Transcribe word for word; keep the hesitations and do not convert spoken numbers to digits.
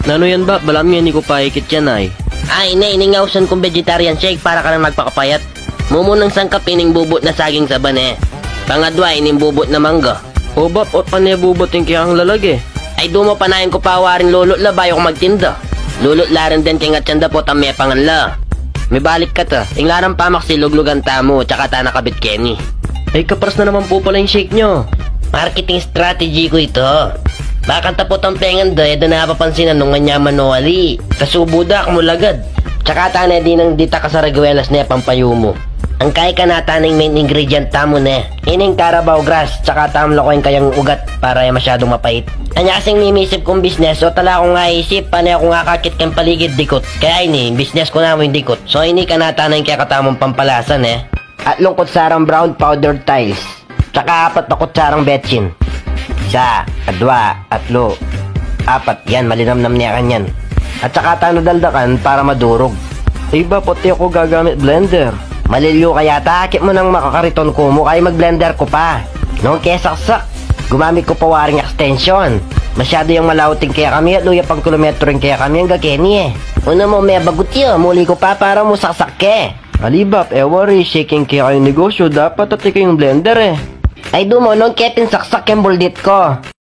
Nanu yan, Bap? Balamu ngeni ku pa ikit yan, ay. Ay, ne, ining ausan kung vegetarian shake para kanang magpakapayat. Mumunang sangkap ining bubut na saging saba ne. Pangadwa, ining bubut na mangga. O, Bap, ot pa ne bubut ing kekang lalag e. Ay, dumu, panayan ku pa waring lulut la bayu ku magtinda. Lulut la rin den keng atyan da potang mepangan la. Mibalik kata, ing la nang pamaksi luglugan tamu, tsaka ta na kabit keni. Ay, kapras na naman po pala ing shake nyo. Marketing strategy ku ito. Bakanta potang pengan da, e da napapansinan nung anyaman o ali. Kasubu da, kumulagad. Tsaka ta ne dinang dita kasariguelas ne pampayumu. Ang kai kanata ning main ingredient tamu ne. Ining Carabao grass, tsaka tamu lakuin kayang ugat para e masyadung mapait. Anya kasing mimisip kung business, o tala kung aisip, pane kung akakit keng paligid dikut. Kaya ini, business ku namu ing dikut. So ini kanata na ing kekatamung pampalasa ne. Atlung kutsarang brown powdered tiles. Tsaka apat na kutsarang betsin. Isa, adwa, atlu, apat. Yan, malinamnam ne kanyan. At tsaka ta na daldakan para madurug. Iba, pati aku gagamit blender. Malilyu ka yata, akit mu nang makakariton ku mu, kaya mag-blender ku pa. Nung kesaksak, gumamit ku pa waring extension. Masyadu yang malaut ing kekami at luya pang kilometro ing kekami angga keni e. Unu mu, mebagut yu, muli ku pa para mu saksak ke. Ali, Bap, e wari, shake ing kekayung negosyu, dapat atin kayung blender e. Ay dumu, nung ke pin saksak keng buldit ku.